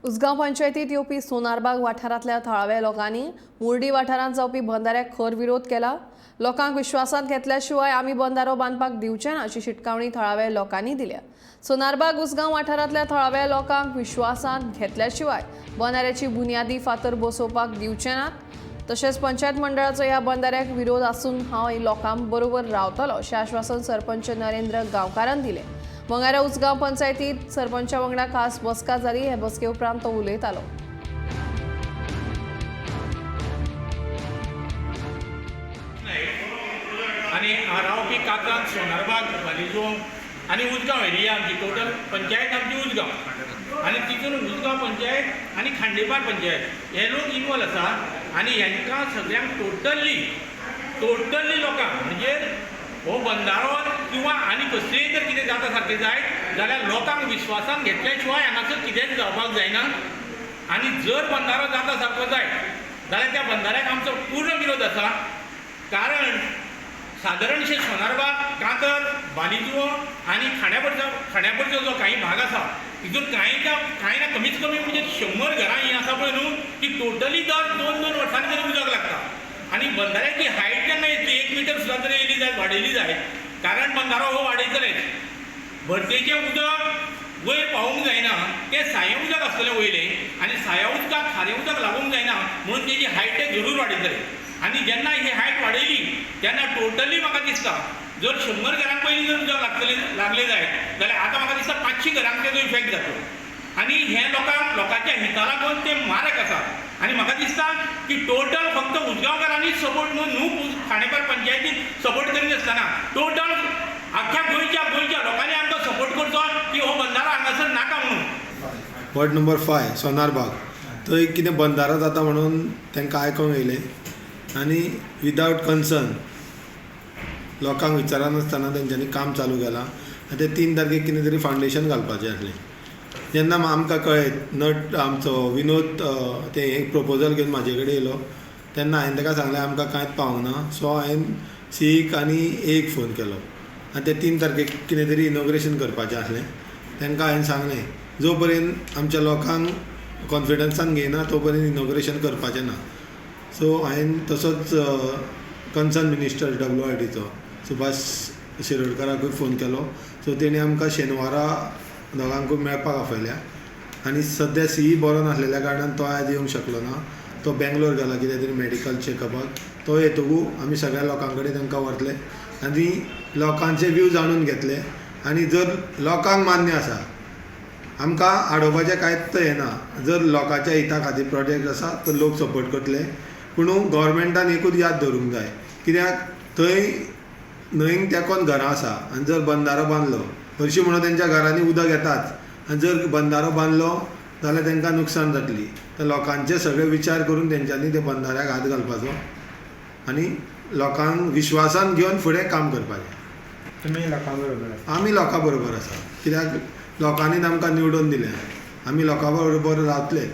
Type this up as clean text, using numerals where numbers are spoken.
उसगांव पंचायतीत येवपी सोनारबाग वाठारांतल्या थळाव्या लोकांनी मुर्डी वाठारांत जावपी बंधाऱ्याक खर विरोध केला. लोकांक विश्वासांत घेतल्या शिवाय आमी बंधारो बांदपाक दिवचे ना अशी शिटकावणी थळाव्या लोकांनी दिल्या. सोनारबाग उसगांव वाठारांतल्या थळाव्या लोकांक विश्वासांत घेतल्या शिवाय बंधाऱ्याची बुन्यादी फातर बसोवपाक दिवचे नात. तशेंच पंचायत मंडळाचो ह्या बंधाऱ्याक विरोध आसून हांव लोकां बरोबर रावतलो अशें आश्वासन सरपंच नरेंद्र गांवकारान दिलें. मंगळारा उसगांव पंचायतीत सरपंचा वांगडा खास बसका जाली. हे बसके उपरांत तो उलयतालो. आनी रावपी काकान सोनारबाग, बालिजो आनी उजगांव एरिया आमची टोटल पंचायत आमची उजगांव आनी तितून उजगांव पंचायत आनी खांडेपार पंचायत हे लोक इनवॉल्व आसा आनी हेंकां सगळ्यांक टोटल्ली टोटल्ली लोकांक म्हणजे हो बंधारो किंवा आनी कसलेय जर कितें जाता सारकें जायत जाल्यार लोकांक विश्वासान घेतल्या शिवाय हांगासर कितेंच जावपाक जायना. आनी जर बंधारो जाता सारको जायत जाल्यार त्या बंधाऱ्याक आमचो पूर्ण विरोध आसा. कारण सादारणशे सोनारबाग, कांतर, बालिजुओ आनी खांड्यापरचो खांड्यापरचो जो काही भाग आसा तितून कांय कांय ना कमीत कमी म्हणजे 100 घरां हीं आसा पळय न्हू ती टोटली दर 2-2 वर्सांनी तरी उदक लागता. आनी बंधाऱ्याची हायट जेन्ना येतली 1 मिटर सुद्दां जर येयली जायत, वाडयली जायत, कारण बंधारो हो वाडयतलेच. भरतेचें उदक वयर पावूंक जायना, तें सायें उदक आसतलें वयलें आनी साया उदकाक खारें उदक लागूंक जायना म्हणून तेजी हायट ते जरूर वाडयतले. आनी जेन्ना ही हायट वाडयली तेन्ना टोटली म्हाका दिसता जर 100 घरांक पयलीं जर उदक लागतलें लागलें जायत जाल्यार आतां म्हाका दिसता 500 घरांक तेजो इफेक्ट जातलो. आनी हें लोकांक लोकांच्या हिता लागून तें मारक आसा. आनी म्हाका दिसता की टोटल फक्त उजगांवकारांनीच सपोर्ट न्हू न्हू खांडेपार पंचायतीन सपोर्ट करिनासतना टोटल आख्ख्या गोंयच्या गोंयच्या लोकांनी आमकां सपोर्ट करचो की हो बंधारो हांगासर नाका म्हणून. वॉर्ड नंबर 5 सोनारबाग थंय कितें बंधारो जाता म्हणून तांकां आयकोंक येयलें आनी विदावट कन्सर्न लोकांक विचारनासतना तेंच्यांनी काम चालू केलां. आनी ते 3 तारखेक कितें तरी फावंडेशन घालपाचें आसलें. जेन्ना आमकां कळ्ळें नट आमचो विनोद ते एक प्रपोजल घेवन म्हाजे कडेन येयलो तेन्ना हांवें ताका सांगलें आमकां कांयच पावूंक ना. सो हांवें सीक आनी एक फोन केलो आनी ते 3 तारखेक कितें तरी इनॉग्रेशन करपाचें आसलें. तांकां हांवें सांगलें जो पर्यंत आमच्या लोकांक कॉन्फिडन्सान घेयना तो पर्यंत इनॉग्रेशन करपाचें ना. सो हांवें तसोच कन्सर्न मिनिस्टर WRDचो सुभाष शिरोडकाराकूय फोन केलो. सो तेणी आमकां शेनवारा दोगांकूय मेळपाक आपयल्या आनी सद्या सीई बरो नासलेल्या कारणान तो आयज येवंक शकलो ना. तो बेंगलोर गेला कितें तरी मेडिकल चॅकअपाक. तो येतकू आमी सगळ्या लोकां कडेन तांकां व्हरतले आनी लोकांचे व्यू जाणून घेतले. आनी जर लोकांक मान्य आसा आमकां आडोवपाचें कांयच हें ना. जर लोकांच्या हिता खातीर प्रोजेक्ट आसा तर लोक सपोर्ट करतले. पूण गव्हर्मेंटान एकूच याद दवरूंक जाय कित्याक थंय न्हंयक तेंकोन घरां आसा आनी जर बंधारो बांदलो हरशीं म्हणून तेंच्या घरांनी उदक येताच आनी जर बंधारो बांदलो जाल्यार तांकां नुकसान जातली. तर लोकांचे सगळे विचार करून तेंच्यांनी त्या बंधाऱ्याक हात घालपाचो आनी लोकांक विश्वासान घेवन फुडें काम करपाचें. तुमी लोकां बरोबर आसा? आमी लोकां बरोबर आसा कित्याक लोकांनी आमकां निवडून दिलें, आमी लोकां बरोबर रावतले.